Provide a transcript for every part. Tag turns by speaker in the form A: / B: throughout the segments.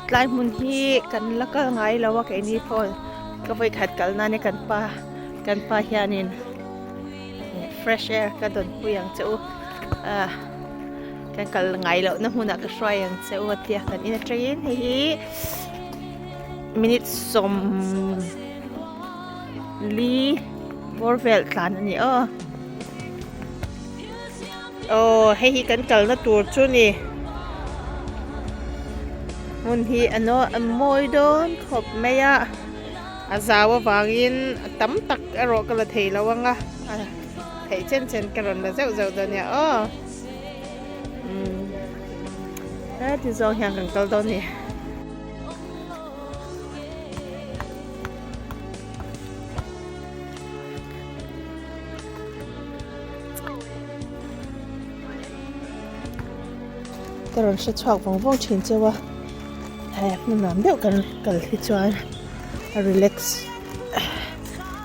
A: Tlai hmun hi kan la kal ngai lo a keini pawh ka vawikhat kal nan e kan pa kan pa hianin fresh air ka dawn pui ang che u ah kan kal ngai loh na hmunah ka hruai ang che u a tia kan in atangin hei hi minute sawm li bawr vel tlan a ni aw. Aw hei hi kan kalna tur chu ni hmun hi a naw a mawi dawn khawp mai a a zau avangin a tam tak erawh ka la thei lo ang a a theih chen chen ka rawn la zeuh zeuh dawn nia aw umm heti zawng hian kan kal dawn a ni. Ka rawn hre chhuak vawng vawng thin cheu a he hmun nuam deuh kan kal hi chuan a relax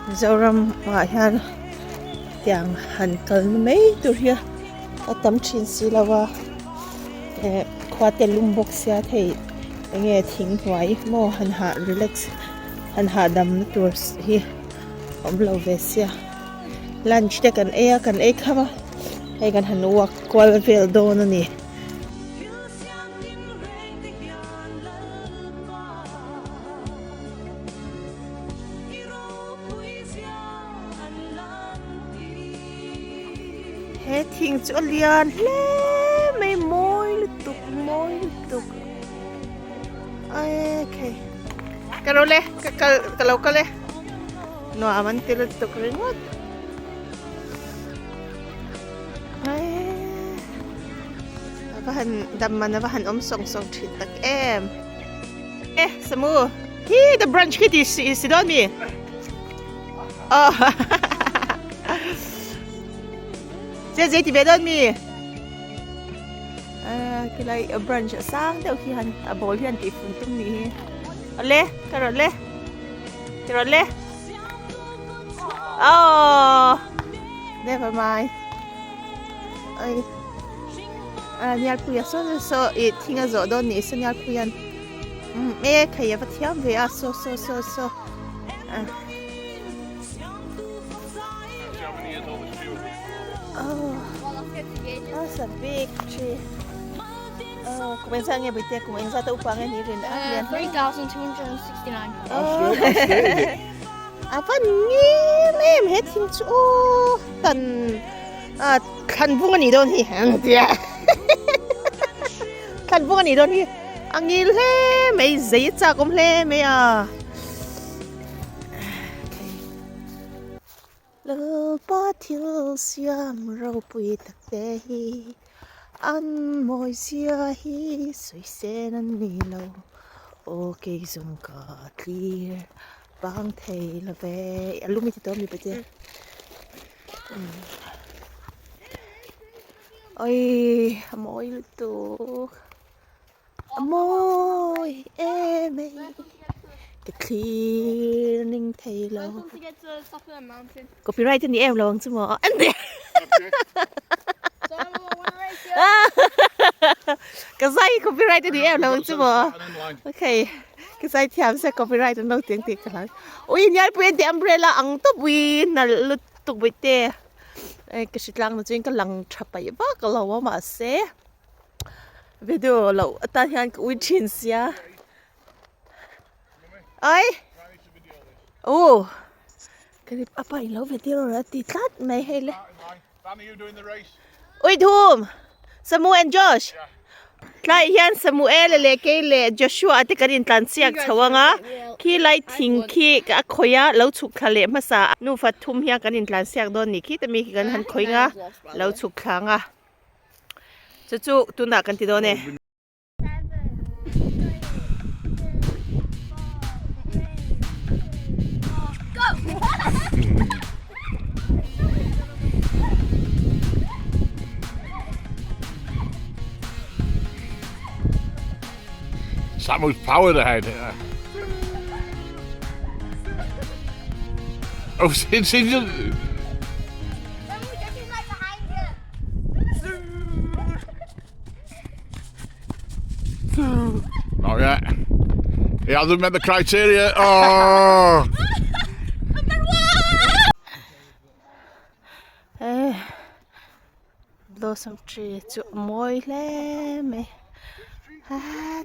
A: Mizoram ah hian tiang han kal na mai tur hi a tam thin si lo a eh khua te lum bawk sia thei eng nge thing hnuai maw han hah relax han hahdam na tur hi awm lo ve sia lunch te kan ei a kan ei kham a hei kan han walk kual vel dawn a ni. He thing chu a lian hle mai mawi lutuk mawi lutuk okay ka ro le ka kal ka lo kal e nuam an ti lutuk ringawt a va han dam man a va han awm sawng sawng thin tak em e samu hi the branch khi ti si dawn mi oh che che ti ve dawn mi khilai a branch a sang deuh khi han a ball hian tih fun tum ni hi awle ka rawt le ka rawt le oh never mind ai a nialpuia saw saw ih thing a zawh dawn ni saw nialpuian um e thei a va thiam ve a saw saw saw saw oh that's a big tree oh kum engzah nge bawihte kum engzah te upa nge ni rin a lian hle
B: 3269
A: oh a va ngil em he thing chu aw tan a thlan vung a nih dawn hi ang tia thlan vung a nih dawn hi a ngil hle mai zei a chak awm hle mai a. Lalpa thil siam ropui tak te hi an mawi zia hi sawi sen an ni lo aw kei zawng ka tlir bang thei lo ve a lum i ti tawh mi pate oi a mawi lutuk. A mawi em e ka thlir ning thei lo. Copyright a ni em lo ang chu maw? Ka zai copyright a ni em lo ang chu maw? Okay ka zai thiam se copyright an lo ti ang tih ka hlau. Ui Nialpui an tih umbrella ang tawp ui nalh lutuk bawihte. Ka hritlang na chuan ka lang tha paih vak lo a mahse. Video loh atan hian ka ui thin sia. Ai. Oh. Ka ri apa in lo video rawh a ti tlat mai hei le. Ui thum. Samu and Josh. Tlai hian Samuel leh kei leh Joshua te kan intlan chiak chho anga khi lai thing khi a khawi a lo chhuk thla leh hmasa nufa thum hian kan intlan siak dawn ni khi te mi khi kan han khawi anga lo chhuk thla anga. Chu chu tunah kan ti dawn e.
C: Samu's powered ahead. Oh, since Not yet. He hasn't met the criteria. Oh!
A: Eh, blossom tree chu a mawi hle mai a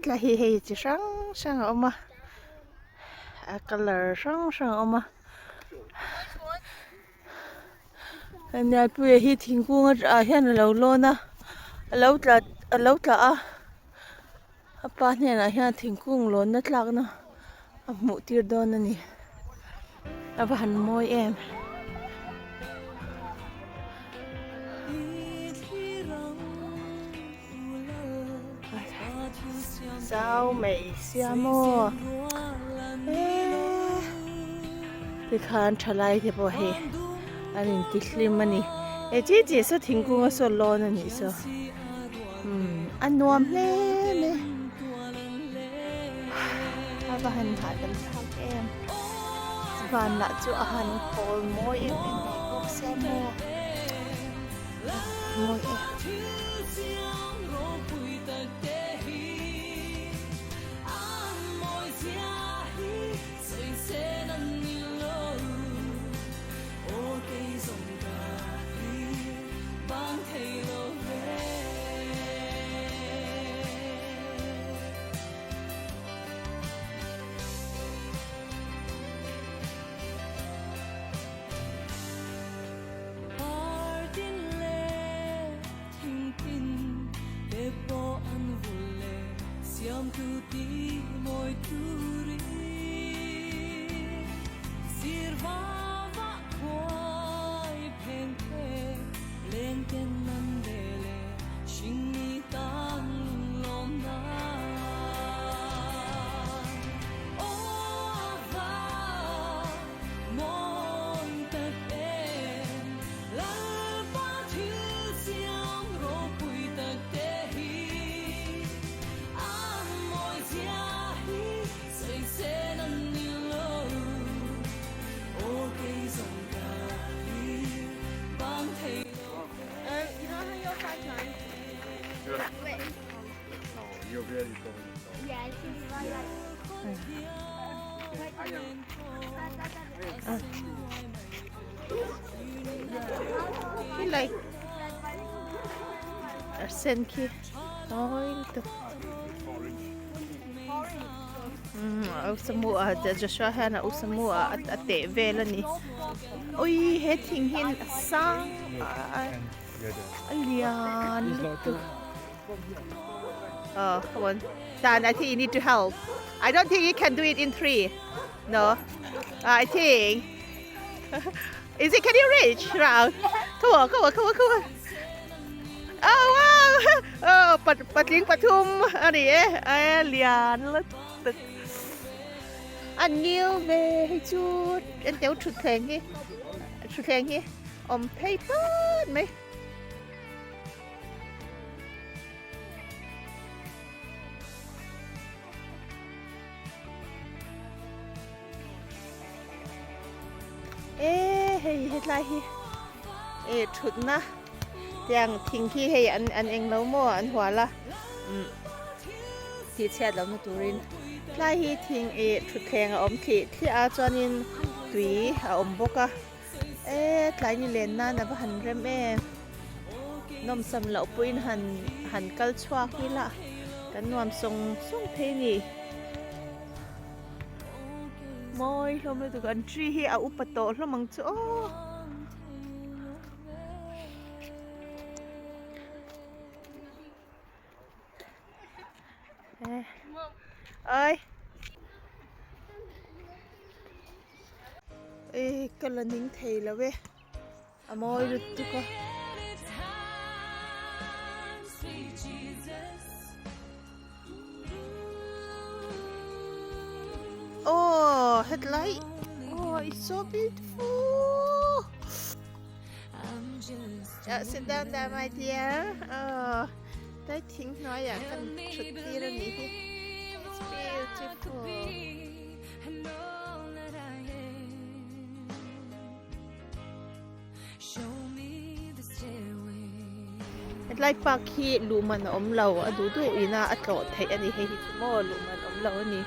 A: tla hi hei chi hrang hrang a awm a a colour hrang hrang a awm a Nialpuia hi thingkung ah hian a lo lawn a a lo tla a lo tla a a pa hnenah hian thingkung lawnna tlakna a hmuh tir dawn a ni a va han mawi em. Zau mai sia maw eee tikhan thalai te pawh hei an intihlim a ni e chi chi saw thingkung a saw lawn a nih saw umm a nuam hle mai a va han hahdam thlak em van lah chu a han pawl mawi em em mai bawk sia maw mawi em. Khi lai a sen khi mawi lutuk umm a usamu a Joshua hian a usamu a a teh vel a ni ui he thing hi a sang a lian lutuk. Oh, come on. Dan, I think you need to help. I don't think you can do it in three. No. I think. Is it, can you reach round? Come on, come on, come on, come on. Oh, wow. Oh, pat, patling pathum. Ani e. Ai, lian lutuk. An ngil ve hei chu. An teu thutthleng hi. Thutthleng hi. Awm phei pat mai. E hei hetlai hi e thutna tiang thing khi hei an an eng lo maw an hual a umm tih chhiat lohna turin tlai hi thing ih thutthleng a awm thlih thliah a chuanin tui a awm bawk a. E tlai ni len nan a va han rem em nawmsam loh pawhin han han kal chhuak ila kan nuam sawng sawng thei a ni mawi hlawm lutuk an tree hi a upa tawh hlawm ang chu aw. Ơi. Ê, ka la ning thei lo e. A mawi lutuk a. Oh, headlight. Oh, it's so beautiful. Uh, sit down there, my dear. Oh. Tlai thing hnuaiah kan thut tir a nih hi it's beautiful. Hetlai park hi luh man a awm lo a duh duh ina a tlawh theih a ni hei hi chu maw luh man a awm lo a ni.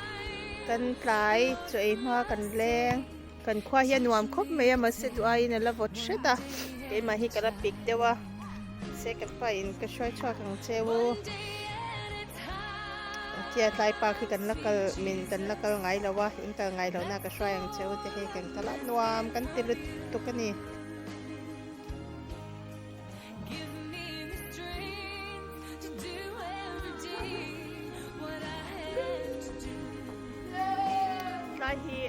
A: Kan tlai chaw ei hma kan leng kan khua hi a nuam khawp mai a mahse duh aiin a la vawt hret a keimah hi ka la pik deuh a mahse ka pa in ka hruai chhuak ang che u tia tlai park hi kan la kal min kan la kal ngai lo a in kal ngai lohna ka hruai ang che u te hei kan kal a nuam kan ti lutuk a ni. Tlai hi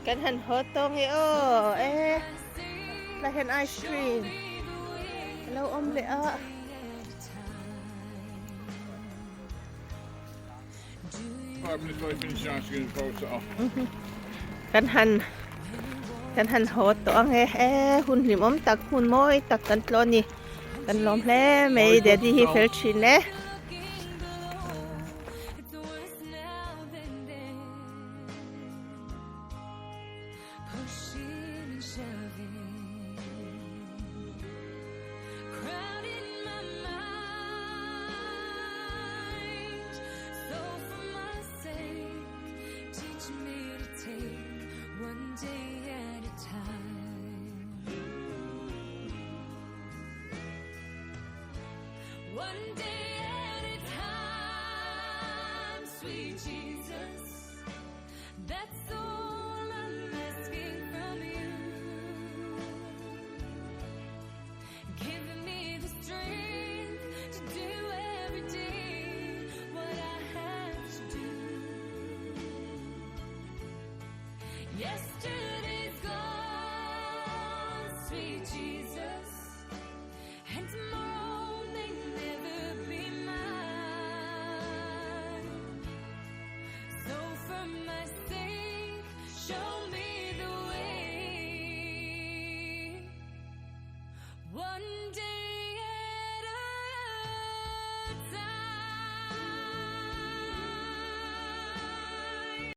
A: Kan han haw tawng e aw e tlai hian ice cream a lo awm leh a. Kan han kan han haw tawh ang e e hun hlimawm tak hun mawi tak kan tlawh a ni kan lawm hle mai daddy hi fel thin e.
B: One day at a time, sweet Jesus.